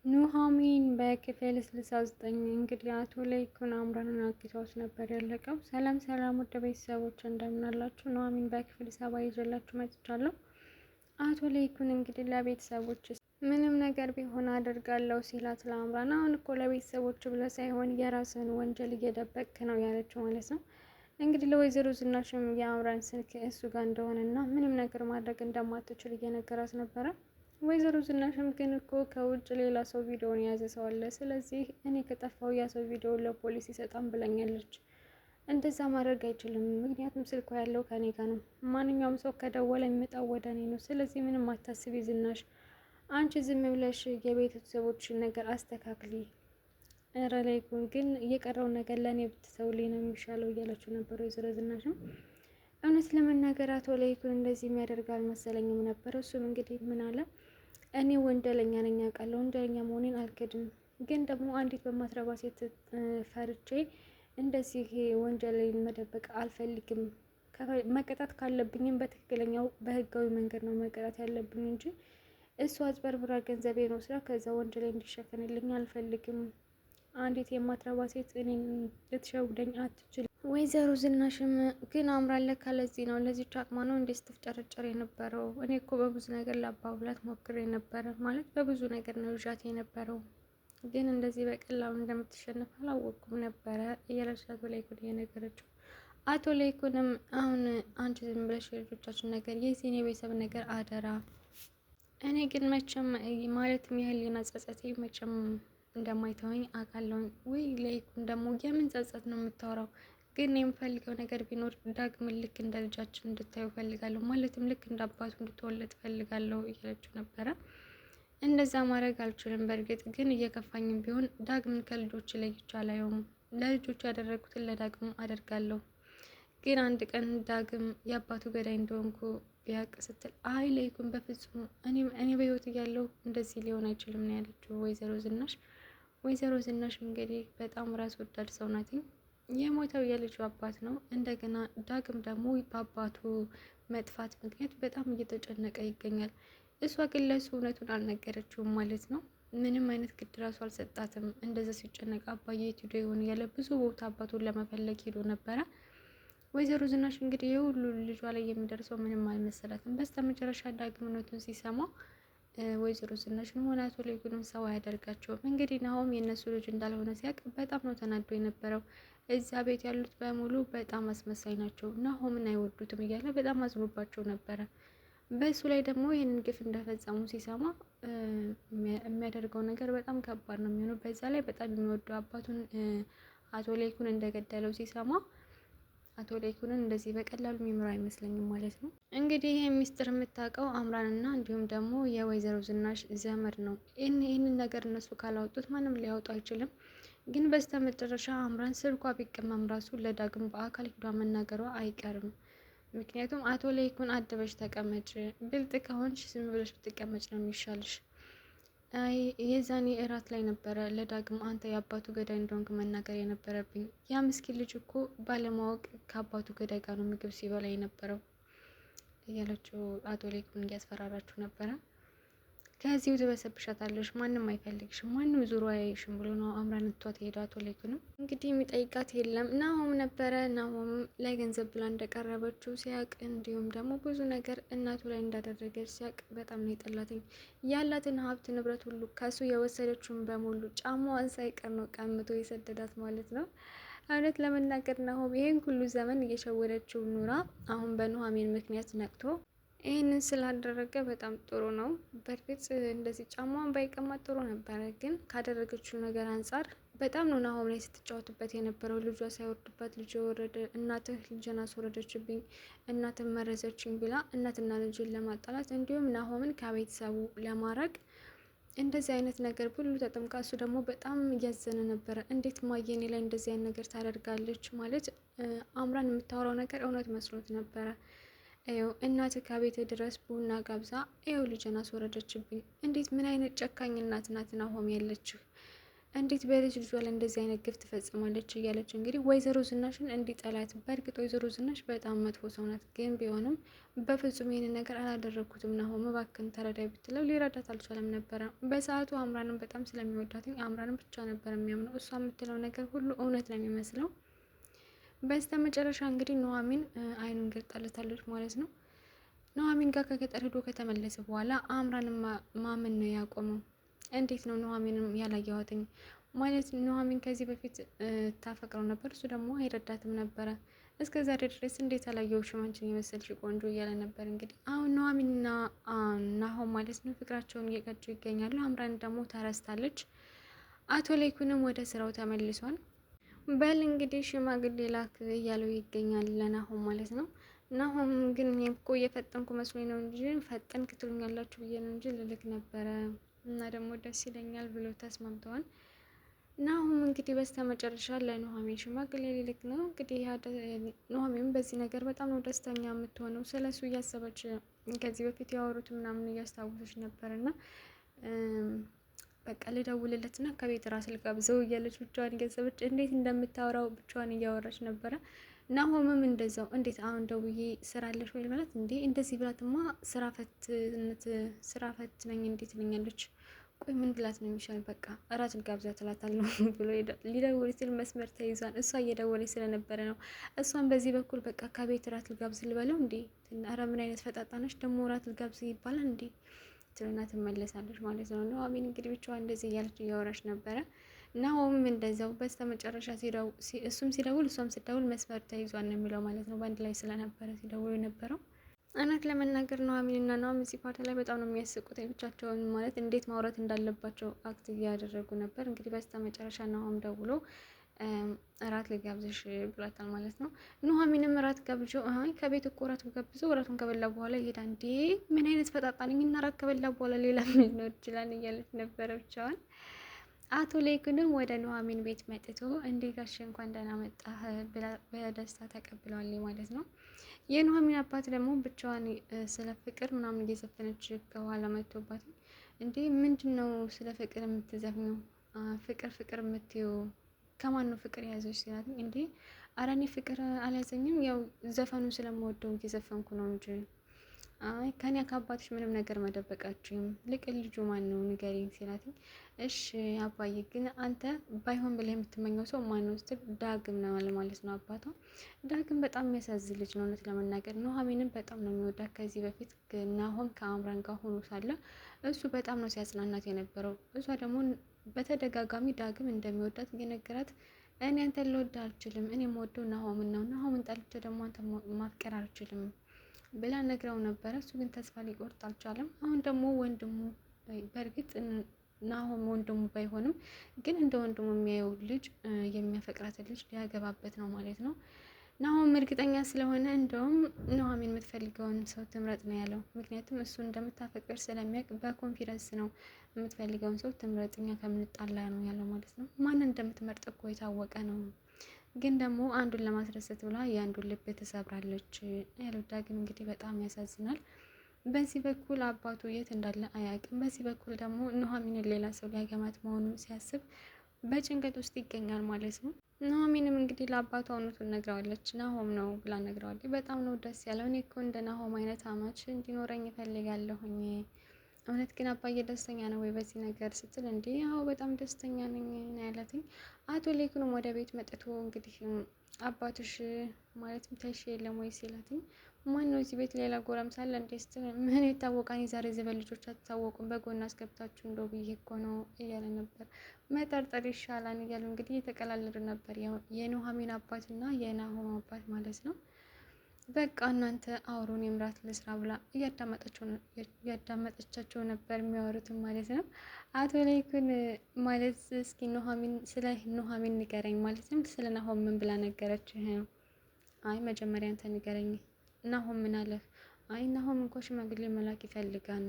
ኑሐሚን በክፍል 69 እንግዲህ አቶ ለይኩን አምራንን አግቷት ነበር ያለቀው። ሰላም ሰላም፣ ውድ ቤተሰቦች እንደምናላችሁ። ኑሐሚን በክፍል 70 ይዤላችሁ መጥቻለሁ። አቶ ለይኩን እንግዲህ ለቤተሰቦች ምንም ነገር ቢሆን አደርጋለሁ ሲላት ለአምራን አሁን እኮ ለቤተሰቦች ብለህ ሳይሆን የራስህን ወንጀል እየደበቅክ ነው ያለችው ማለት ነው። እንግዲህ ለወይዘሮ ዝናሽም የአምራን ስልክ እሱ ጋር እንደሆነና ምንም ነገር ማድረግ እንደማትችል እየነገራት ነበረ። ወይዘሮ ዝናሽም ግን እኮ ከውጭ ሌላ ሰው ቪዲዮውን የያዘ ሰው አለ፣ ስለዚህ እኔ ከጠፋው ያ ሰው ቪዲዮውን ለፖሊስ ይሰጣም ብለኛለች። እንደዛ ማድረግ አይችልም፣ ምክንያቱም ስልኳ ያለው ከኔ ጋር ነው። ማንኛውም ሰው ከደወለ የሚመጣው ወደ እኔ ነው። ስለዚህ ምንም አታስቢ ዝናሽ፣ አንቺ ዝም ብለሽ የቤተሰቦችን ነገር አስተካክሊ። እረ ለይኩን ግን የቀረውን ነገር ለእኔ ብትተውልኝ ነው የሚሻለው እያለችው ነበር ወይዘሮ ዝናሽም እውነት ለመናገር አቶ ለይኩን እንደዚህ የሚያደርግ አልመሰለኝም ነበር። እሱም እንግዲህ ምን አለ፣ እኔ ወንጀለኛ ነኝ አውቃለሁ፣ ወንጀለኛ መሆኔን አልክድም። ግን ደግሞ አንዲት በማትረባ ሴት ፈርቼ እንደዚህ ወንጀልን መደበቅ አልፈልግም። መቀጣት ካለብኝም በትክክለኛው በህጋዊ መንገድ ነው መቀጣት ያለብኝ እንጂ እሱ አጭበርብራ ገንዘቤን ወስዳ ከዛ ወንጀል እንዲሸፈንልኝ አልፈልግም። አንዲት የማትረባ ሴት እኔን ልትሸውደኝ አትችልም። ወይዘሮ ዝናሽም ግን አምራለ ካለዚህ ነው ለዚህ አቅማ ነው እንዴ ስትፍጨረጨር የነበረው? እኔ እኮ በብዙ ነገር ላባብላት ሞክሬ ነበረ። ማለት በብዙ ነገር ነው ይዣት የነበረው፣ ግን እንደዚህ በቀላሉ እንደምትሸነፍ አላወቅኩም ነበረ እያለች አቶ ላይኩን እየነገረችው፣ አቶ ላይኩንም አሁን አንቺ ዝም ብለሽ የልጆቻችን ነገር የዚህን የቤተሰብ ነገር አደራ። እኔ ግን መቼም ማለትም የህሊና ጸጸቴ መቼም እንደማይተወኝ አውቃለሁኝ። ውይ ለይኩን ደግሞ የምን ጸጸት ነው የምታወራው? ግን የምፈልገው ነገር ቢኖር ዳግምን ልክ እንደ ልጃችን እንድታዩ እፈልጋለሁ፣ ማለትም ልክ እንደ አባቱ እንድትወለድ እፈልጋለሁ እያለችው ነበረ። እንደዛ ማድረግ አልችልም። በእርግጥ ግን እየከፋኝም ቢሆን ዳግምን ከልጆች ለይቼ አላየውም። ለልጆቹ ያደረግኩትን ለዳግም አደርጋለሁ። ግን አንድ ቀን ዳግም የአባቱ ገዳይ እንደሆንኩ ቢያቅ ስትል አይ ለይኩን በፍጹም እኔ በህይወት እያለሁ እንደዚህ ሊሆን አይችልም ነው ያለችው ወይዘሮ ዝናሽ። ወይዘሮ ዝናሽ እንግዲህ በጣም ራስ ወዳድ ሰው ናት። የሞተው የልጁ አባት ነው። እንደገና ዳግም ደግሞ በአባቱ መጥፋት ምክንያት በጣም እየተጨነቀ ይገኛል። እሷ ግን ለእሱ እውነቱን አልነገረችውም ማለት ነው። ምንም አይነት ግድ ራሱ አልሰጣትም። እንደዛ ሲጨነቅ አባዬ የት ሄዶ ይሆን እያለ ብዙ ቦታ አባቱን ለመፈለግ ሄዶ ነበረ። ወይዘሮ ዝናሽ እንግዲህ የሁሉ ልጇ ላይ የሚደርሰው ምንም አልመሰላትም። በስተ መጨረሻ ዳግም እውነቱን ሲሰማ ወይዘሮ ዝናሽን ሆነ አቶ ለይኩንም ሰው አያደርጋቸውም። እንግዲህ ናሆም የእነሱ ልጅ እንዳልሆነ ሲያውቅ በጣም ነው ተናዶ የነበረው። እዚያ ቤት ያሉት በሙሉ በጣም አስመሳይ ናቸው፣ ናሆምን አይወዱትም እያለ በጣም አዝኖባቸው ነበረ። በእሱ ላይ ደግሞ ይህንን ግፍ እንደፈጸሙ ሲሰማ የሚያደርገው ነገር በጣም ከባድ ነው የሚሆነው። በዛ ላይ በጣም የሚወደው አባቱን አቶ ለይኩን እንደገደለው ሲሰማ አቶ ላይኩንን እንደዚህ በቀላሉ የሚምረው አይመስለኝም ማለት ነው። እንግዲህ ይህ ሚስጥር የምታውቀው አምራንና እንዲሁም ደግሞ የወይዘሮ ዝናሽ ዘመድ ነው። ይህንን ነገር እነሱ ካላወጡት ማንም ሊያወጡ አይችልም። ግን በስተ መጨረሻ አምራን ስልኳ ቢቀማም ራሱ ለዳግም በአካል ሂዷ መናገሯ አይቀርም። ምክንያቱም አቶ ላይኩን አድበሽ ተቀመጭ፣ ብልጥ ከሆንሽ ዝም ብለሽ ብትቀመጭ ነው የሚሻልሽ። አይ የዛኔ እራት ላይ ነበረ ለዳግም አንተ የአባቱ ገዳይ እንደሆንክ መናገር የነበረብኝ። ያ ምስኪን ልጅ እኮ ባለማወቅ ከአባቱ ገዳይ ጋር ነው ምግብ ሲበላ የነበረው እያለችው አቶ ላይኩን እያስፈራራችሁ ነበረ። ከዚሁ ትበሰብሻታለሽ፣ ማንም አይፈልግሽም፣ ማንም ዙሮ አያይሽም ብሎ ነው አምራን ትቷት ሄደ። አቶ ላይኩንም እንግዲህ የሚጠይቃት የለም። ናሆም ነበረ። ናሆም ለገንዘብ ብላ እንደቀረበችው ሲያቅ፣ እንዲሁም ደግሞ ብዙ ነገር እናቱ ላይ እንዳደረገች ሲያቅ በጣም ነው የጠላትኝ። ያላትን ሀብት ንብረት ሁሉ ከሱ የወሰደችውን በሙሉ ጫማዋን ሳይቀር ነው ቀምቶ የሰደዳት ማለት ነው። እውነት ለመናገር ናሆም ይህን ሁሉ ዘመን እየሸወደችው ኑራ አሁን በኑሐሚን ምክንያት ነቅቶ ይህንን ስላደረገ በጣም ጥሩ ነው። በእርግጥ እንደዚህ ጫማዋን ባይቀማት ጥሩ ነበረ፣ ግን ካደረገችው ነገር አንጻር በጣም ነው ናሆም ላይ ስትጫወትበት የነበረው። ልጇ ሳይወርድባት ልጅ ወረደ፣ እናትህ ልጅን አስወረደችብኝ፣ እናትህ መረዘችኝ ብላ እናትና ልጅን ለማጣላት እንዲሁም ናሆምን ከቤተሰቡ ለማራቅ እንደዚህ አይነት ነገር ሁሉ ተጠምቃ፣ እሱ ደግሞ በጣም እያዘነ ነበረ። እንዴት ማየኔ ላይ እንደዚህ አይነት ነገር ታደርጋለች? ማለት አምራን የምታወራው ነገር እውነት መስሎት ነበረ። ይኸው እናት ከቤት ድረስ ቡና ጋብዛ ይኸው ልጅን አስወረደችብኝ። እንዴት ምን አይነት ጨካኝ እናት ናት ናሆም ያለችህ? እንዴት በልጅ ልጇ ላይ እንደዚህ አይነት ግፍ ትፈጽማለች? እያለች እንግዲህ ወይዘሮ ዝናሽን እንዲጠላት። በእርግጥ ወይዘሮ ዝናሽ በጣም መጥፎ ሰው ናት፣ ግን ቢሆንም በፍጹም ይህንን ነገር አላደረግኩትም ናሆም እባክህን ተረዳይ ብትለው ሊረዳት አልቻለም ነበረ። በሰዓቱ አምራንን በጣም ስለሚወዳት አምራንን ብቻ ነበር የሚያምነው። እሷ የምትለው ነገር ሁሉ እውነት ነው የሚመስለው። በስተ መጨረሻ እንግዲህ ኑሐሚን አይኑን ገልጣለታለች ማለት ነው። ኑሐሚን ጋር ከገጠር ሄዶ ከተመለሰ በኋላ አምራን ማመን ነው ያቆመው። እንዴት ነው ኑሐሚንም ያላየኋትኝ? ማለት ኑሐሚን ከዚህ በፊት ታፈቅረው ነበር፣ እሱ ደግሞ አይረዳትም ነበረ። እስከ ዛሬ ድረስ እንዴት አላየሁሽም አንቺን የመሰልሽ ቆንጆ እያለ ነበር። እንግዲህ አሁን ኑሐሚንና ናሆም ማለት ነው ፍቅራቸውን እየቀጩ ይገኛሉ። አምራን ደግሞ ተረስታለች። አቶ ላይኩንም ወደ ስራው ተመልሷል። በል እንግዲህ ሽማግሌ ላክ እያለው ይገኛል ለናሆም ማለት ነው። ናሆም ግን እኔ እኮ እየፈጠንኩ መስሎኝ ነው እንጂ ፈጠንክ ትሉኛላችሁ ብዬ ነው እንጂ ልልክ ነበረ እና ደግሞ ደስ ይለኛል ብሎ ተስማምተዋል። ናሆም እንግዲህ በስተመጨረሻ ለኑሐሚን ሽማግሌ ሊልክ ነው። እንግዲህ ኑሐሚን በዚህ ነገር በጣም ነው ደስተኛ የምትሆነው። ስለ እሱ እያሰበች ከዚህ በፊት ያወሩት ምናምን እያስታወሰች ነበር እና በቃ ልደውልለት እና ከቤት ራስ ልጋብዘው እያለች ብቻዋን እያሰበች እንዴት እንደምታወራው ብቻዋን እያወራች ነበረ። ናሆምም እንደዛው እንዴት አሁን ደውዬ ስራ አለሽ ወይ ማለት እንዴ እንደዚህ ብላትማ ስራ ፈትነት ስራ ፈት ነኝ እንዴት ትለኛለች። ቆይ ምን ብላት ነው የሚሻል? በቃ እራት ልጋብዛት እላታለሁ ብሎ ሊደውል ሲል መስመር ተይዟል። እሷ እየደወለች ስለነበረ ነው። እሷን በዚህ በኩል በቃ ከቤት እራት ልጋብዝ ልበለው እንዴ? ኧረ ምን አይነት ፈጣጣ ነች ደግሞ እራት ልጋብዝ ይባላል እንዴ? ትልና ትመለሳለች ማለት ነው። ኑሐሚን እንግዲህ ብቻዋን እንደዚህ እያለች እያወራች ነበረ። ናሆምም እንደዛው በስተመጨረሻ እሱም ሲደውል እሷም ስትደውል መስመር ተይዟል ነው የሚለው ማለት ነው። በአንድ ላይ ስለነበረ ሲደውሉ የነበረው እውነት ለመናገር ኑሐሚን እና ናሆም እዚህ part ላይ በጣም ነው የሚያስቁት። ብቻቸውን ማለት እንዴት ማውራት እንዳለባቸው act እያደረጉ ነበር። እንግዲህ በስተመጨረሻ ናሆም ደውሎ እራት ልጋብዝሽ ብሏታል ማለት ነው። ኑሐሚንም እራት ጋብዤው አይ ከቤት እኮ እራት ጋብዘው እራቱን ከበላ በኋላ ይሄዳ እንዴ ምን አይነት ፈጣጣ ነኝ እና እራት ከበላ በኋላ ሌላ ምን ሊኖር ይችላል እያለች ነበረ ብቻዋን። አቶ ሌክንም ወደ ኑሐሚን ቤት መጥቶ እንዴ ጋሽ እንኳን ደህና መጣህ በደስታ ተቀብለዋል ማለት ነው። የኑሐሚን አባት ደግሞ ብቻዋን ስለ ፍቅር ምናምን እየዘፈነች ከኋላ መጥቶባት እንዴ ምንድን ነው ስለ ፍቅር የምትዘፍነው? ፍቅር ፍቅር የምትይው ከማን ነው ፍቅር የያዘች ሲላት፣ እንዴ ኧረ እኔ ፍቅር አልያዘኝም ያው ዘፈኑን ስለምወደው እየዘፈንኩ ነው እንጂ። አይ ከኔ ከአባትሽ ምንም ነገር መደበቃችሁም ልቅ ልጁ ማን ነው ንገሪኝ ሲላት፣ እሺ አባዬ ግን አንተ ባይሆን ብለህ የምትመኘው ሰው ማን ነው ስትል ዳግም ነው አለ ማለት ነው አባቷ። ዳግም በጣም የሚያሳዝን ልጅ ነው እውነት ለመናገር ኑሐሚንን በጣም ነው የሚወዳት። ከዚህ በፊት ናሆም ከአምራን ጋር ሆኖ ሳለ እሱ በጣም ነው ሲያጽናናት የነበረው። እሷ ደግሞ በተደጋጋሚ ዳግም እንደሚወዳት እየነገራት እኔ አንተን ልወድ አልችልም፣ እኔ የምወደው ናሆምን ነው፣ ናሆምን ጠልቼ ደግሞ አንተ ማፍቀር አልችልም ብላ ነግረው ነበረ። እሱ ግን ተስፋ ሊቆርጥ አልቻለም። አሁን ደግሞ ወንድሙ በእርግጥ ናሆም ወንድሙ ባይሆንም ግን እንደ ወንድሙ የሚያየው ልጅ የሚያፈቅራትን ልጅ ሊያገባበት ነው ማለት ነው። ናሆም እርግጠኛ ስለሆነ እንደውም ኑሐሚን የምትፈልገውን ሰው ትምረጥ ነው ያለው። ምክንያቱም እሱ እንደምታፈቅር ስለሚያውቅ በ confidence ነው የምትፈልገውን ሰው ትምረጥ፣ እኛ ከምንጣላ ነው ያለው ማለት ነው። ማንን እንደምትመርጥ እኮ የታወቀ ነው። ግን ደግሞ አንዱን ለማስደሰት ብላ የአንዱን ልብ ትሰብራለች ያለው ዳግም እንግዲህ በጣም ያሳዝናል። በዚህ በኩል አባቱ የት እንዳለ አያውቅም። በዚህ በኩል ደግሞ ኑሐሚንን ሌላ ሰው ሊያገማት መሆኑን ሲያስብ በጭንቀት ውስጥ ይገኛል ማለት ነው። ኑሐሚንም እንግዲህ ለአባቷ እውነቱን ነግረዋለች። ናሆም ነው ብላ ነግረዋለች። በጣም ነው ደስ ያለው። እኔ እኮ እንደ ናሆም አይነት አማች እንዲኖረኝ እፈልጋለሁኝ። እውነት ግን አባዬ ደስተኛ ነው ወይ በዚህ ነገር ስትል፣ እንዲህ ያው በጣም ደስተኛ ነኝ ነው ያላትኝ። አቶ ሌክኑም ወደ ቤት መጥቶ እንግዲህ አባትሽ ማለትም ተሽ የለም ወይ ሲላትኝ፣ ማን ነው እዚህ ቤት ሌላ ጎረምሳ አለ እንዴ ስትል፣ ምን ይታወቃል የዛሬ ዘበን ልጆች አትታወቁም፣ በጎን አስገብታችሁ እንደው ብዬ እኮ ነው እያለ ነበር። መጠርጠር ይሻላል እያሉ እንግዲህ እየተቀላለዱ ነበር የኑሐሚን አባት እና የናሆም አባት ማለት ነው። በቃ እናንተ አውሩን የምራት ልስራ ብላ እያዳመጠቻቸው ነበር የሚያወሩትን ማለት ነው። አቶ ላይኩን ማለት እስኪ ኑሐሚን ስለ ኑሐሚን ንገረኝ ማለትም ስለ ናሆም ምን ብላ ነገረችህ? አይ መጀመሪያ አንተ ንገረኝ። ናሆም ምን አለህ? አይ ናሆም እንኳ ሽማግሌ መላክ ይፈልጋል።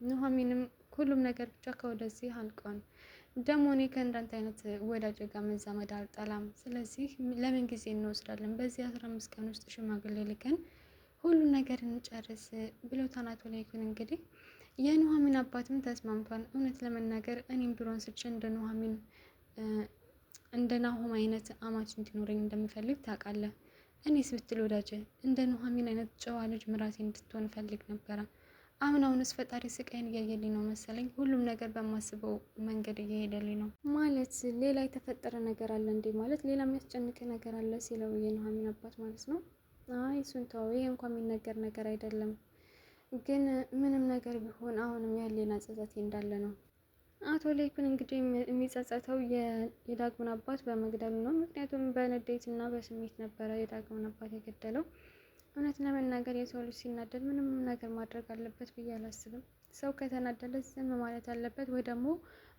ኑሐሚንም ሁሉም ነገር ብቻ ከወደዚህ አልቋል። ደግሞ እኔ ከእንዳንተ አይነት ወዳጅ ጋር መዛመድ አልጠላም። ስለዚህ ለምን ጊዜ እንወስዳለን? በዚህ 15 ቀን ውስጥ ሽማግሌ ልከን ሁሉም ነገር እንጨርስ ብሎታል አቶ ላይኩን። እንግዲህ የኑሐሚን አባትም ተስማምቷል። እውነት ለመናገር እኔም ድሮ አንስቼ እንደ ኑሐሚን እንደ ናሆም አይነት አማች እንዲኖረኝ እንደምፈልግ ታውቃለህ። እኔስ ብትል ወዳጄ እንደ ኑሐሚን አይነት ጨዋ ልጅ ምራሴ እንድትሆን እፈልግ ነበረ። አሁን አሁንስ ፈጣሪ ስቃይን እያየልኝ ነው መሰለኝ። ሁሉም ነገር በማስበው መንገድ እየሄደልኝ ነው። ማለት ሌላ የተፈጠረ ነገር አለ እንዴ? ማለት ሌላ የሚያስጨንቅ ነገር አለ ሲለው የኑሐሚን አባት ማለት ነው። አይ እሱን ተወው፣ ይሄ እንኳን የሚነገር ነገር አይደለም። ግን ምንም ነገር ቢሆን አሁንም የህሊና ጸጸቴ እንዳለ ነው። አቶ ሌኩን እንግዲህ የሚጸጸተው የዳግምን አባት በመግደሉ ነው። ምክንያቱም በንዴት እና በስሜት ነበረ የዳግምን አባት የገደለው። እውነት ለመናገር የሰው ልጅ ሲናደድ ምንም ነገር ማድረግ አለበት ብዬ አላስብም። ሰው ከተናደደ ዝም ማለት አለበት ወይ ደግሞ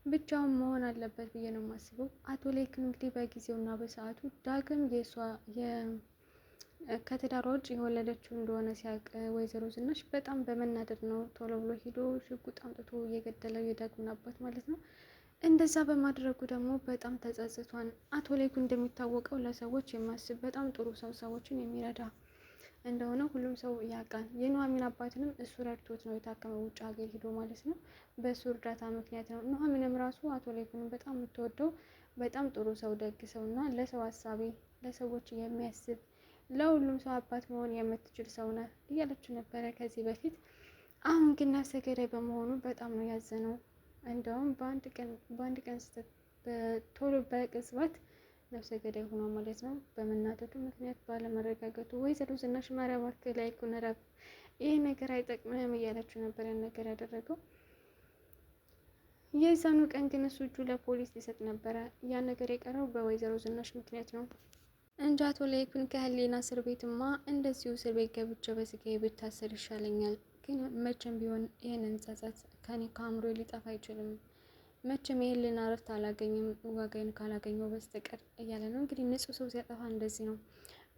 ብቻውን መሆን አለበት ብዬ ነው የማስበው። አቶ ሌክን እንግዲህ በጊዜውና በሰዓቱ ዳግም የሷ ከትዳሯ ውጭ የወለደችው እንደሆነ ሲያውቅ ወይዘሮ ዝናሽ በጣም በመናደድ ነው ቶሎ ብሎ ሂዶ ሽጉጥ አምጥቶ እየገደለው የዳግምን አባት ማለት ነው። እንደዛ በማድረጉ ደግሞ በጣም ተጸጽቷል። አቶ ሌኩ እንደሚታወቀው ለሰዎች የሚያስብ በጣም ጥሩ ሰው፣ ሰዎችን የሚረዳ እንደሆነ ሁሉም ሰው ያውቃል። የኑሐሚን አባትንም እሱ ረድቶት ነው የታከመው ውጭ ሀገር ሂዶ ማለት ነው። በእሱ እርዳታ ምክንያት ነው። ኑሐሚንም ራሱ አቶ ሌኩንም በጣም የምትወደው በጣም ጥሩ ሰው፣ ደግ ሰው እና ለሰው ሀሳቢ፣ ለሰዎች የሚያስብ፣ ለሁሉም ሰው አባት መሆን የምትችል ሰው ነህ እያለችው ነበረ ከዚህ በፊት። አሁን ግን ነፍሰ ገዳይ በመሆኑ በጣም ነው ያዘነው። እንደውም በአንድ ቀን ስህተት ቶሎ በቅጽበት ነፍሰ ገዳይ ሆኖ ማለት ነው። በመናደዱ ምክንያት ባለመረጋገቱ ወይዘሮ ዝናሽ ማርያም እባክህ ላይ ረብ ይህ ነገር አይጠቅምህም እያለችው ነበር ያን ነገር ያደረገው። የዛኑ ቀን ግን እሱ እጁ ለፖሊስ ሊሰጥ ነበረ። ያ ነገር የቀረው በወይዘሮ ዝናሽ ምክንያት ነው እንጂ አቶ ላይኩን ከህሊና እስር ቤትማ እንደዚሁ እስር ቤት ገብቼ በስጋዬ ብታሰር ይሻለኛል። ግን መቼም ቢሆን ይህንን ጸጸት ከኔ ከአእምሮ ሊጠፋ አይችልም። መቼም የህሊና እረፍት አላገኝም ዋጋዬን ካላገኘው በስተቀር እያለ ነው። እንግዲህ ንጹሕ ሰው ሲያጠፋ እንደዚህ ነው።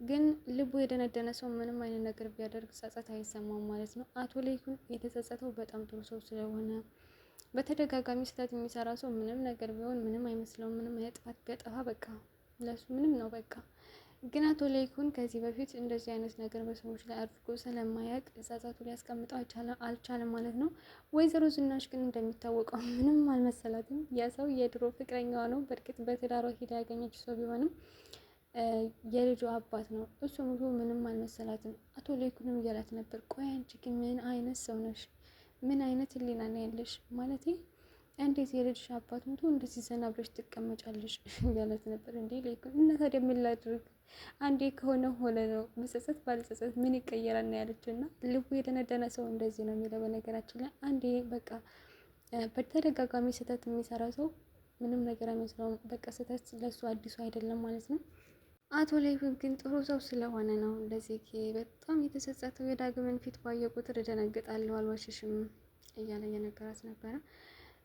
ግን ልቡ የደነደነ ሰው ምንም አይነት ነገር ቢያደርግ ጸጸት አይሰማውም ማለት ነው። አቶ ላይኩን የተጸጸተው በጣም ጥሩ ሰው ስለሆነ፣ በተደጋጋሚ ስህተት የሚሰራ ሰው ምንም ነገር ቢሆን ምንም አይመስለውም። ምንም አይነት ጥፋት ቢያጠፋ በቃ ለሱ ምንም ነው በቃ። ግን አቶ ላይኩን ከዚህ በፊት እንደዚህ አይነት ነገር በሰዎች ላይ አድርጎ ስለማያውቅ ጸጸቱ ሊያስቀምጠው አልቻለም ማለት ነው። ወይዘሮ ዝናሽ ግን እንደሚታወቀው ምንም አልመሰላትም። ያ ሰው የድሮ ፍቅረኛዋ ነው። በእርግጥ በትዳሯ ሂዳ ያገኘች ሰው ቢሆንም የልጁ አባት ነው። እሱ ሙሉ ምንም አልመሰላትም። አቶ ላይኩንም እያላት ነበር። ቆይ አንቺ ግን ምን አይነት ሰው ነሽ? ምን አይነት ሕሊና ነው ያለሽ? ማለቴ እንዴት የልጅሽ አባት ሞቶ እንደዚህ ዘና ብለሽ ትቀመጫለሽ? እያላት ነበር። እንዴ ላይኩን እና ታዲያ ምን ላድርግ? አንዴ ከሆነ ሆነ ነው፣ መጸጸት ባልጸጸት ምን ይቀየራል ነው ያለችው። እና ልቡ የደነደነ ሰው እንደዚህ ነው የሚለው። በነገራችን ላይ አንዴ በቃ በተደጋጋሚ ስህተት የሚሰራ ሰው ምንም ነገር አይመስለውም። በቃ ስህተት ለሱ አዲሱ አይደለም ማለት ነው። አቶ ላይኩን ግን ጥሩ ሰው ስለሆነ ነው እንደዚህ በጣም የተጸጸተው። የዳግምን ፊት ባየ ቁጥር እደነግጣለሁ፣ አልዋሽሽም እያለ እየነገራት ነበረ።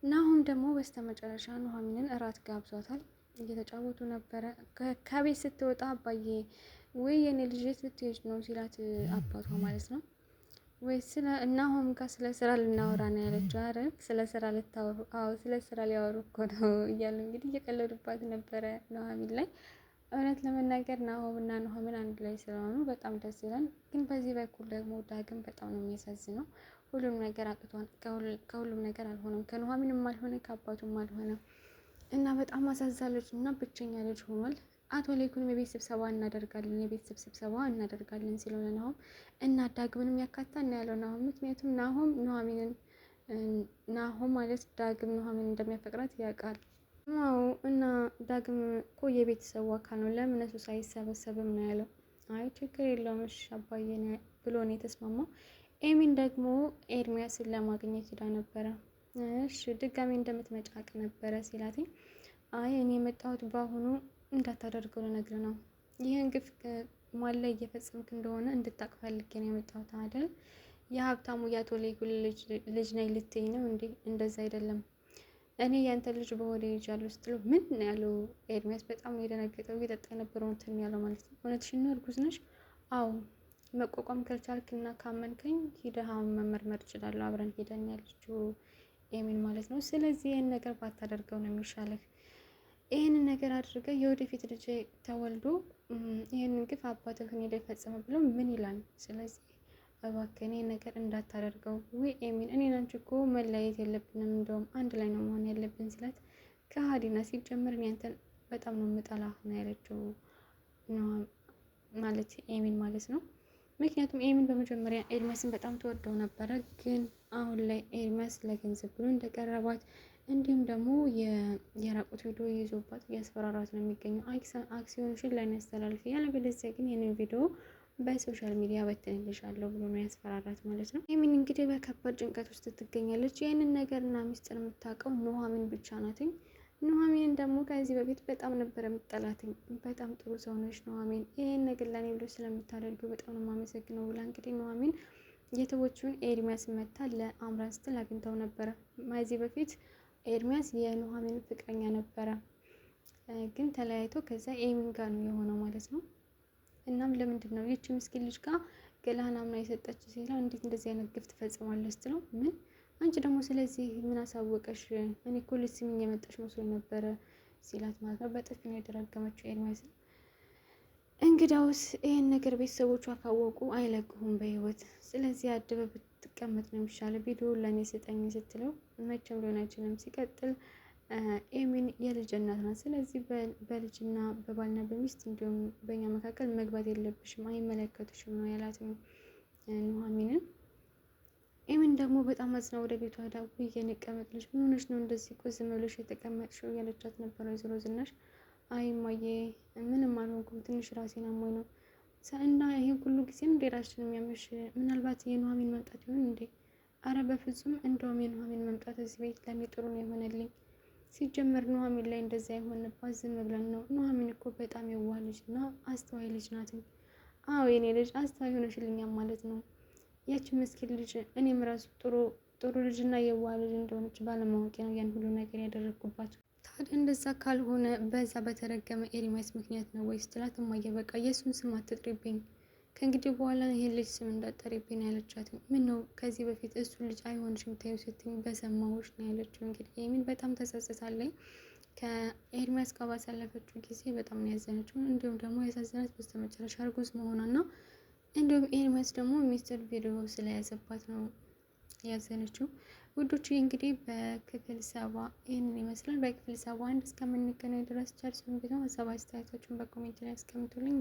ናሁም ደግሞ በስተመጨረሻ ኑሐሚንን እራት ጋብዟታል። እየተጫወቱ ነበረ። ከቤት ስትወጣ አባዬ ወይ የኔ ልጅ የት ልትሄጂ ነው ሲላት አባቷ ማለት ነው። ወይ ስለ ናሆም ጋር ስለ ስራ ልናወራ ነው ያለችው። አረ ስለ ስራ ልታወሩ? አዎ ስለ ስራ ሊያወሩ እኮ ነው እያሉ እንግዲህ እየቀለዱባት ነበረ ኑሐሚን ላይ። እውነት ለመናገር ናሆም እና ኑሐሚን አንድ ላይ ስለሆኑ በጣም ደስ ይላል። ግን በዚህ በኩል ደግሞ ዳግም በጣም ነው የሚያሳዝነው። ሁሉም ነገር አቅቷል። ከሁሉም ነገር አልሆነም። ከኑሐሚንም አልሆነ፣ ከአባቱም አልሆነ እና በጣም አሳዛኝ ልጅ እና ብቸኛ ልጅ ሆኗል። አቶ ላይኩንም የቤት ስብሰባ እናደርጋለን የቤተሰብ ስብሰባ እናደርጋለን ሲለው ለናሆም እና ዳግምንም ያካታ እና ያለው ናሆም፣ ምክንያቱም ናሆም ኑሐሚንን ናሆም ማለት ዳግም ኑሐሚንን እንደሚያፈቅራት ያውቃል። አዎ እና ዳግም እኮ የቤተሰቡ አካል ነው፣ ለምን እሱ ሳይሰበሰብም ነው ያለው። አይ ችግር የለውም እሺ አባዬ ብሎ ነው የተስማማው። ኤሚን ደግሞ ኤርሚያስን ለማግኘት ሄዳ ነበረ። እሺ ድጋሜ እንደምትመጫቅ ነበረ ሲላትኝ፣ አይ እኔ የመጣሁት በአሁኑ እንዳታደርገው ልነግርህ ነው። ይህን ግፍ ማን ላይ እየፈጸምክ እንደሆነ እንድታቅ ፈልጌ ነው የመጣሁት አይደል? የሀብታሙ የአቶ ሌጉል ልጅ ነኝ ልትይ ነው እንዴ? እንደዛ አይደለም፣ እኔ ያንተ ልጅ በሆዴ ይዣለሁ ስትለው ምን ነው ያለው ኤርሚያስ በጣም ነው የደነገጠው። እየጠጣ የነበረው እንትን ያለው ማለት ነው። እውነትሽን ነው እርጉዝ ነሽ? አዎ መቋቋም ካልቻልክ እና ካመንከኝ ሂደህ አሁን መመርመር እችላለሁ። አብረን ሄደን ያለችው ኤሚን ማለት ነው። ስለዚህ ይህን ነገር ባታደርገው ነው የሚሻለህ። ይህንን ነገር አድርገህ የወደፊት ልጅ ተወልዶ ይህንን ግፍ አባትህ እኔ ላይ ፈጸመ ብሎ ምን ይላል? ስለዚህ እባክህን ይሄን ነገር እንዳታደርገው። ውይ ኤሚን፣ እኔና አንቺ እኮ መለያየት የለብንም እንደውም አንድ ላይ ነው መሆን ያለብን ሲላት ከሀዲና ሲጀምር እኔ አንተን በጣም ነው የምጠላህ ነው ያለችው ማለት ኤሚን ማለት ነው። ምክንያቱም ኤሚን በመጀመሪያ ኤርሚያስን በጣም ትወደው ነበረ። ግን አሁን ላይ ኤርሚያስ ለገንዘብ ብሎ እንደቀረባት እንዲሁም ደግሞ የራቁት ቪዲዮ ይዞባት እያስፈራራት ነው የሚገኘው። አክሲዮንሽን ለእኔ አስተላልፊ፣ ያለበለዚያ ግን ይህንን ቪዲዮ በ social media በትንልሻለሁ ብሎ ነው ያስፈራራት ማለት ነው። ኤሚን እንግዲህ በከባድ ጭንቀት ውስጥ ትገኛለች። ይህንን ነገርና ሚስጥር የምታውቀው ኑሐሚን ብቻ ናትኝ። ኑሐሚንን ደግሞ ከዚህ በፊት በጣም ነበር የምጠላትኝ። በጣም ጥሩ ሰው ነች ኑሐሚን፣ ይህን ነገር ለእኔ ብሎ ስለምታደርገው በጣም ነው የማመሰግነው ብላ እንግዲህ ኑሐሚን የተወችውን ኤርሚያስ መታ ለአምራን ስትል አግኝተው ነበረ። ከዚህ በፊት ኤርሚያስ የኑሐሚን ፍቅረኛ ነበረ፣ ግን ተለያይቶ ከዛ ኤሚን ጋር ነው የሆነው ማለት ነው። እናም ለምንድን ነው ይቺ ምስኪን ልጅ ጋር ገላህን አምና የሰጠች ሲላ እንዴት እንደዚህ አይነት ግፍ ትፈጽማለህ ስትለው ምን አንቺ ደግሞ ስለዚህ ምን አሳወቀሽ? እኔ እኮ ልትስሚኝ የመጣሽ መስሎ ነበረ ሲላት ማለት ነው። በጥፊ ነው የተረገመችው ኤርሚያስን። እንግዳውስ ይህን ነገር ቤተሰቦቿ ካወቁ አይለቅሁም በህይወት። ስለዚህ አድበ ብትቀመጥ ነው የሚሻለው፣ ቪዲዮ ለእኔ ስጠኝ ስትለው መቼም ሊሆን አይችልም። ሲቀጥል ኤሚን የልጅ እናት ናት። ስለዚህ በልጅና በባልና በሚስት እንዲሁም በእኛ መካከል መግባት የለብሽም፣ አይመለከቱሽም ነው ያላት ኑሐሚንን። ኤሚን ደግሞ በጣም አዝና ወደ ቤቷ ሄዳ ውይ የኔ ቀመጥ ልጅ ምን ሆነሽ ነው እንደዚህ እኮ ዝም ብለሽ የተቀመጥሽው? እያለቻት ነበረ ወይዘሮ ዝናሽ። አይ እማዬ ምንም አልሆንኩም፣ ትንሽ ራሴን አሞኝ ነው እና ይሄን ሁሉ ጊዜ እንዴ ራስሽን የሚያምሽ? ምናልባት የኑሐሚን መምጣት ይሆን እንዴ? አረ በፍጹም እንደውም የኑሐሚን መምጣት እዚህ ቤት ለኔ ጥሩ ነው የሆነልኝ። ሲጀመር ኑሐሚን ላይ እንደዛ የሆንባት ዝም ብለን ነው። ኑሐሚን እኮ በጣም የዋህ ልጅ እና አስተዋይ ልጅ ናት። አዎ የኔ ልጅ አስተዋይ ሆነሽልኛል ማለት ነው። ያቺ ምስኪን ልጅ እኔም ራሱ ጥሩ ጥሩ ልጅና የዋህ ልጅ እንደሆነች ባለማወቄ ነው ያን ሁሉ ነገር ያደረግኩባት። ታዲያ እንደዛ ካልሆነ በዛ በተረገመ ኤርሚያስ ምክንያት ነው ወይ ስትላት፣ እማዬ በቃ የእሱን ስም አትጥሪብኝ፣ ከእንግዲህ በኋላ ይሄን ልጅ ስም እንዳትጠሪብኝ ነው ያለቻት። ምን ነው ከዚህ በፊት እሱን ልጅ አይሆንሽም ተይው ስትኝ በሰማሁሽ ነው ያለችው። እንግዲህ ኤሚን በጣም ተጸጽታለች። ከኤርሚያስ ጋር ባሳለፈችው ጊዜ በጣም ነው ያዘነችው። እንዲሁም ደግሞ ያሳዘናት በስተመጨረሻ እርጉዝ መሆኗና እንዲሁም ኤርሚያስ ደግሞ ሚስጥር ቪዲዮ ስለያዘባት ነው ያዘነችው። ውዶች እንግዲህ በክፍል 70 ይህንን ይመስላል። በክፍል 71 እስከምንገናኝ ድረስ ቸር ሰንብቱ። ሀሳብ አስተያየታችሁን በ comment ላይ አስቀምጡልኝ።